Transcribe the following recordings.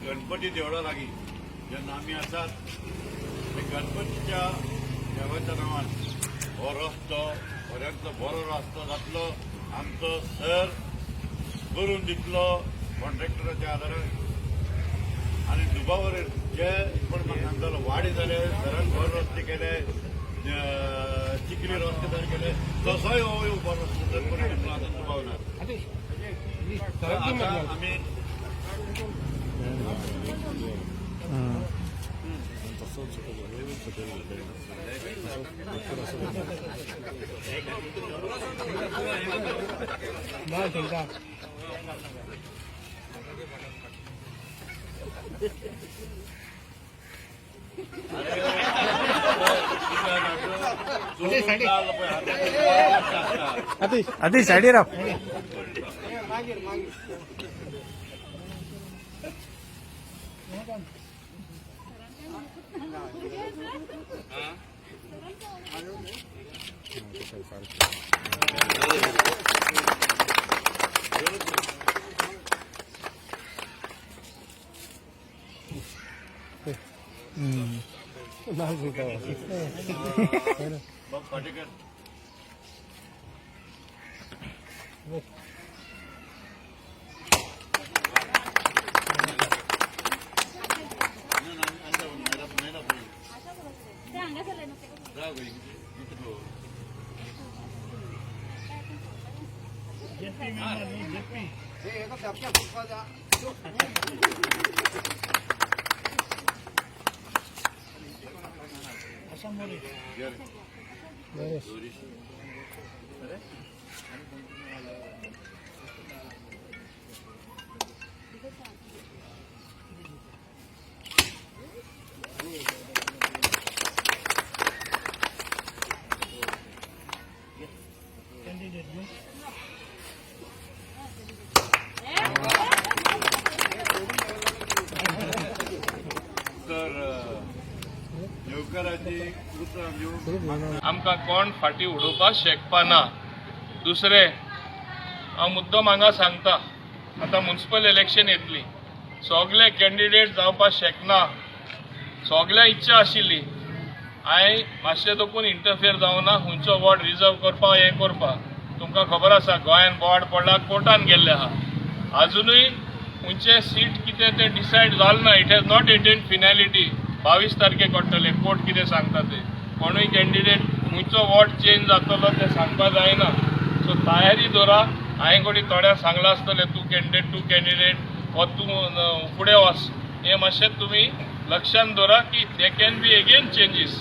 गणपती देवळा लागीं जेन्ना आमी आसात ते गणपतीच्या देवाच्या नांवान हो रस्तो बऱ्यांतलो बरो रस्तो जातलो. आमचो सर करून दितलो कॉन्ट्रॅक्टराच्या आदारान. आनी दुबावर जे कोण म्हाका सांगतालो वाडी जाले, सरान बरे रस्ते केले, चिखली रस्ते तयार केले, तसोय हो बरो रस्तो तयार करून दितलो हातूंत दुबाव ना. तर आता आमी चोरून आधी सायडी राव. बाब पाटेकर. तर येवकाराची उतरां दिवन आमकां कोण फाटीं उडोवपाक शकपा ना. दुसरें हांव मुद्दम हांगा सांगता, आतां मुन्सिपल इलेक्शन येतली, सगले कॅन्डिडेट जावपाक शकना. सगल्या इच्छा आशिल्ली, हांवें मातशें दोकून इंटरफियर जावना खंयचो वॉर्ड रिजर्व करपा हें करपा. तुमकां खबर आसा, गोंयान बोवाळ पडला, कोर्टान गेल्ले आहा. आजुनूय खंयचे सीट कितें तें डिसायड जालें ना. It has not attained finality. 22 तारखेक कळटलें कोर्ट कितें सांगता तें. कोणूय कॅन्डिडेट खंयचो वॉर्ड चेंज जातलो तें सांगपा जायना. सो तयारी दवरा. हांवें कोणी थोड्यांक सांगलां आसतलें, तूं कॅन्डिडेट, तूं कॅन्डिडेट वा तूं फुडें वच, हें मातशें तुमी लक्षांत दवरा की there can be again changes.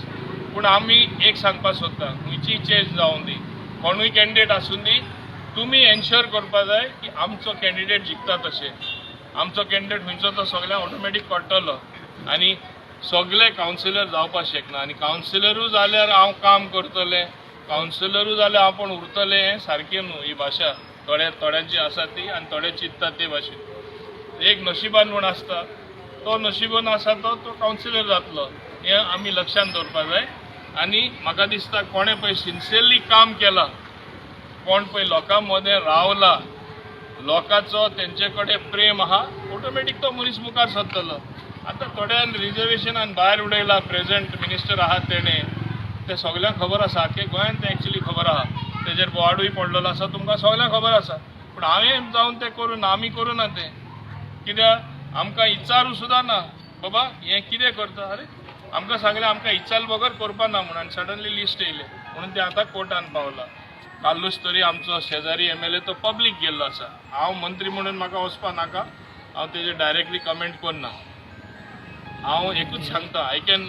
पूण आमी एक सांगपाक सोदता, खंयचीय चेंज जावं दी, कोणूय कॅन्डिडेट आसूं दी, तुमी एन्श्योर करपा जाय की आमचो कॅन्डिडेट जिखता. तशें आमचो कॅन्डिडेट खंयचो तो सगळ्यांक ऑटोमॅटीक कळटलो. आनी सगळे कावन्सिलर जावपाक शकना आनी कावन्सिलरूय जाल्यार हांव काम करतलें, कावन्सिलरूय जाल्यार आपूण उरतलें, हें सारकें न्हू. ही भाशा थोड्या थोड्यांची आसा ती आनी थोडे चिंततात ते भाशेन. एक नशिबान म्हूण आसता, तो नशिबान आसा तो तो कावन्सिलर जातलो, हें आमी लक्षांत दवरपाक जाय. आनी म्हाका दिसता कोणें पळय सिन्सियरली काम केलां, कोण पळय लोकां मदें रावला, लोकांचो तेंचे कडेन प्रेम आहा, ऑटोमॅटीक तो मनीस मुखार सरतलो. आतां थोड्यान रिजर्वेशनान भायर उडयला. प्रेझेंट मिनिस्टर आहा तेणें, तें सगल्यांक खबर आसा, आख्खे गोंयांत तें एक्चुली खबर आहा. तेजेर बोवाळूय पडलेलो आसा, तुमकां सगल्यांक खबर आसा. पूण हांवें जावन तें करूं ना, आमी करूं ना तें. कित्याक आमकां इचारू सुद्दां ना, बाबा हें कितें करता. अरे, आमकां सांगलें आमकां इचाल बगर करपा ना म्हणून, आनी सडनली लिस्ट येयलें म्हणून तें आतां कोर्टान पावलां. कालूच तरी आमचो शेजारी एमएलए तो पब्लीक गेल्लो आसा. हांव मंत्री म्हणून म्हाका वचपा नाका, हांव तेजेर डायरेक्टली कमेंट करना. हांव एकूच सांगता, I can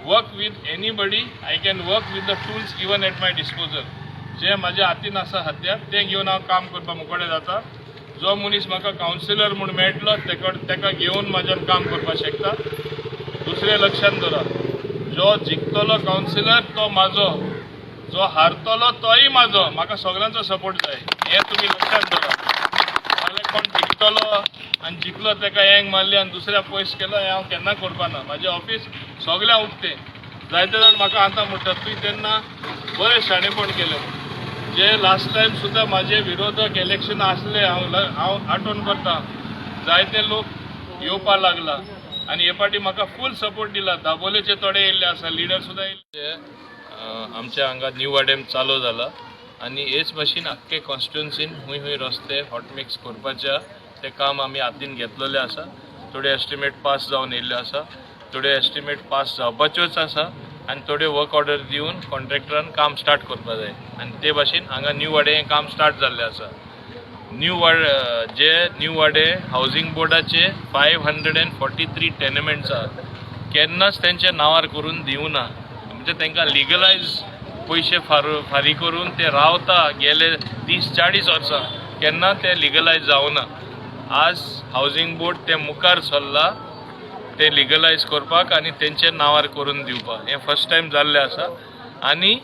work with anybody, I can work with the tools given at my disposal. जे म्हाज्या हातीन आसा सद्या तें घेवन हांव काम करपाक मुकोडे जाता. जो मनीस म्हाका कावन्सिलर म्हूण मेळटलो तेका घेवन म्हाज्यान काम करपाक शकता. दुसरें लक्षांत दवरा, जो जिखतलो कावन्सिलर तो म्हाजो, जो हारतलो तोय म्हाजो. म्हाका सगळ्यांचो सपोर्ट जाय, हें तुमी लक्षांत दवरा. नाल्यार कोण जिखतलो आनी जिखलो तेका एंग मारली आनी दुसऱ्या पयस केलो, हें हांव केन्ना करपा ना. म्हाजें ऑफीस सगळ्यांक उक्तें. जायते जाण म्हाका आतां म्हणटात, तुवें तेन्ना बरें शाणेपण केलें. जे लास्ट टायम सुद्दां म्हाजे विरोधक इलेक्शन आसले, हांव हांव आठवण करता, जायते लोक येवपा लागला आनी हे पाटी म्हाका फूल सपोर्ट दिला. दाबोलेचे थोडे येयल्ले आसा, लिडर सुद्दां येयल्ले. आमच्या हांगा न्यू वाडेम चालू जाला आनी हेच भाशेन आख्खे कॉन्स्टिट्युन्सीन हुंय हुंय रस्ते हॉटमिक्स करपाचे ते काम आमी हातीन घेतलेले आसा. थोडे एस्टिमेट पास जावन येयल्ले आसा, थोडे एस्टिमेट पास जावपाच्योच आसा आनी थोडे वर्क ऑर्डर दिवन कॉन्ट्रॅक्टरान काम स्टार्ट करपा जाय. आनी ते भाशेन हांगा न्यू वाडे हें काम स्टार्ट जाल्लें आसा. न्यू वाड जे न्यू वाडे हावजींग बोर्डाचे 543 टेनमेंट्स आहा, केन्नाच तेंच्या नांवार करून दिवना. म्हणजे तांकां लिगलायज पयशे फारीक करून ते रावता गेले 30-40 वर्सां, केन्ना ते लिगलायज जावना. आज हावजींग बोर्ड ते मुखार सरला ते लिगलायज करपाक आनी तेंच्या नांवार करून दिवपाक. हें फर्स्ट टायम जाल्लें आसा. आनी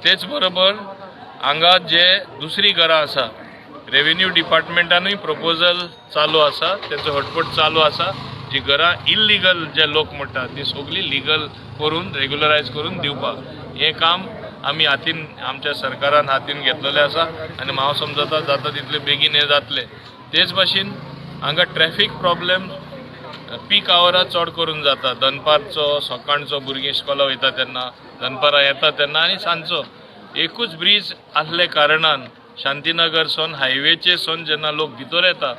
तेच बरोबर हांगा जे दुसरी घरां आसा, रेवेन्यू डिपार्टमेंटानूय प्रपोजल चालू आसा, तेंचो हटपट चालू आसा. जी घरां इल्लिगल जे लोक म्हणटा ती सगळीं लिगल करून रेगुलरायज करून दिवपाक हें काम आमी हातीन, आमच्या सरकारान हातीन घेतलेलें आसा. आनी हांव समजता जाता तितले बेगीन हें जातलें. तेच भाशेन हांगा ट्रॅफीक प्रॉब्लेम पीक आवरार चड करून जाता. दनपारचो, सकाळचो भुरगीं इस्कोला वयता तेन्ना, दनपारां येता तेन्ना आनी सांजचो. एकूच ब्रीज आसले कारणान शांतीनगर सोन हायवेचे सोन जेन्ना लोक भितर येता,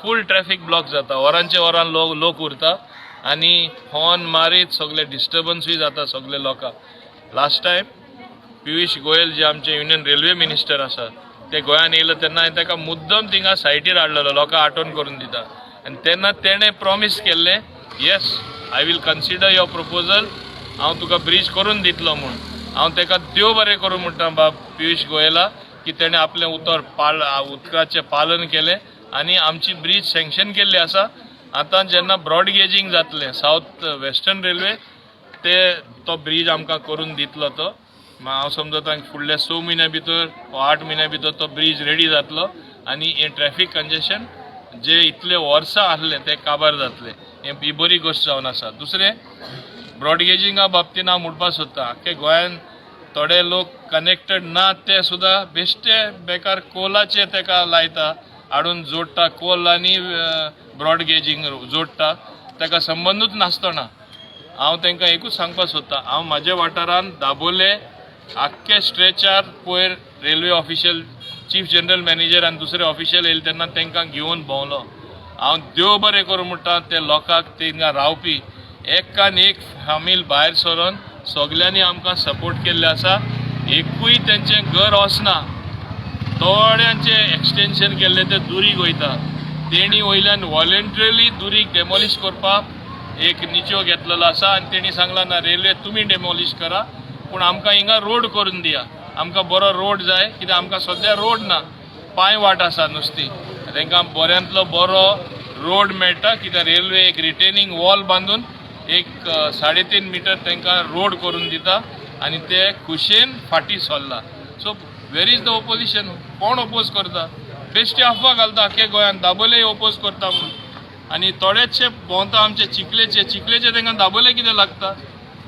फूल ट्रॅफीक ब्लॉक जाता. वरांचे वरां लोक लोक उरता आनी हॉर्न मारीत सगळे डिस्टर्बन्सूय जाता सगळे लोकांक. लास्ट टायम पियुष गोयल जे आमचे युनियन रेल्वे मिनिस्टर आसा, ते गोंयान येयले तेन्ना हांवें ताका मुद्दम थिंगा सायटीर हाडलेलो, लोकांक आठवण करून दिता. आनी तेन्ना तेणें प्रॉमीस केल्लें, "Yes, I will consider your proposal, हांव तुका ब्रीज करून दितलो" म्हूण. हांव ताका देव बरें करूं म्हणटा बाब पियुष गोयला की तेणें आपलें उतर पाळ उतराचें पालन केलें आनी आमची ब्रीज सँक्शन केल्ली आसा. आतां जेन्ना ब्रॉड गेजींग जातलें सावथ वेस्टर्न रेल्वे, ते तो ब्रीज आमकां करून दितलो तो. हांव समजता फुडल्या 6 म्हयन्या भितर वा 8 म्हयन्या भितर तो ब्रीज रेडी जातलो आनी हें ट्रॅफीक कंजेशन जे इतले वर्सां आसलें तें काबार जातलें. हें ही बरी गोश्ट जावन आसा. दुसरें, ब्रॉडगेजिंगा बाबतीन हांव म्हणपाक सोदता, आख्खे गोंयान थोडे लोक कनेक्टेड ना, ते सुद्दां बेश्टे बेकार कोलाचे तेका लायता, हाडून जोडटा कोल आनी ब्रॉड गेजींग जोडटा, ताका संबंदूच नासतना. हांव तांकां एकूच सांगपाक सोदता, हांव म्हाज्या वाठारांत दाबोले आख्खे स्ट्रेचार पयर railway official, chief general manager आनी दुसरे ऑफिशियल येयले तेन्ना तांकां घेवन भोंवलो हांव. देव बरें करूं म्हणटा ते लोकांक, थिंगा रावपी एकान एक फामील भायर सरोन सगल्यांनी आमकां सपोर्ट केल्ले आसा. एकूय तेंचें घर वचना. थोड्यांचे एक्सटेन्शन केल्ले ते दुरीग वयता, तेणी वयल्यान वॉलेंट्रिली दुरीग डेमोलिश करपाक एक निचो घेतलेलो आसा. आनी तेणी सांगलां, ना, रेल्वे तुमी डेमोलिश करा, पूण आमकां हिंगा रोड करून दिया, आमकां बरो रोड जाय, कित्याक आमकां सद्या रोड ना, पांय वाट आसा नुस्ती. तांकां बऱ्यांतलो बरो रोड मेळटा, कित्याक रेल्वे एक रिटेनिंग वॉल बांदून एक 3.5 मिटर तांकां रोड करून दिता आनी ते खुशयेन फाटीं सरला. So where is the opposition? कोण ओपोज करता? बेश्टी अफवा घालता आख्खे गोंयांत दाबोले ओपोज करता म्हणून. आनी थोडेचशे भोंवता आमचे चिखलेचे, चिखलेचे तांकां दाबोले कितें लागता?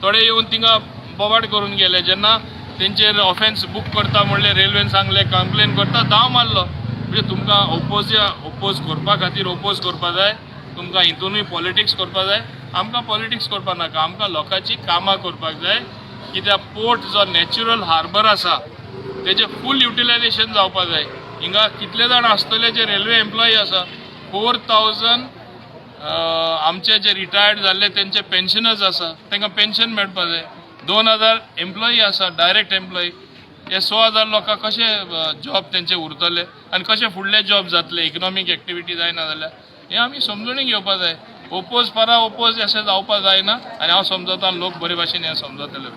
थोडे येवन थिंगा बोवाट करून गेले. जेन्ना तेंचेर ऑफेन्स बूक करता म्हणलें रेल्वेन सांगलें, कंप्लेन करता, धांव मारलो. म्हणजे तुमकां ओपोज करपा खातीर ओपोज करपा जाय, तुमकां हितूनूय पॉलिटिक्स करपा जाय. आमकां पॉलिटिक्स करपा नाका, आमकां लोकांची कामां करपाक जाय. कित्याक पोर्ट जो नॅचरल हार्बर आसा, तेजें फूल युटिलायझेशन जावपा जाय. हिंगा कितले जाण आसतले जे रेल्वे एम्प्लॉई आसा? 4,000 आमचे जे रिटायर्ड जाल्ले तेंचे पेन्शनर्स आसा, तांकां पेन्शन मेळपा जाय. 2,000 एम्प्लॉई आसा, डायरेक्ट एम्प्लॉई. हे 6,000 लोकांक कशे जॉब तेंचे उरतले आनी कशे फुडले जॉब जातले? इकनॉमीक एक्टिविटी जायना जाल्यार हें आमी समजून घेवपा जाय. ओपोज परा ओपोज अशें जावपा जायना आनी हांव समजता लोक बरे भाशेन हें समजतले.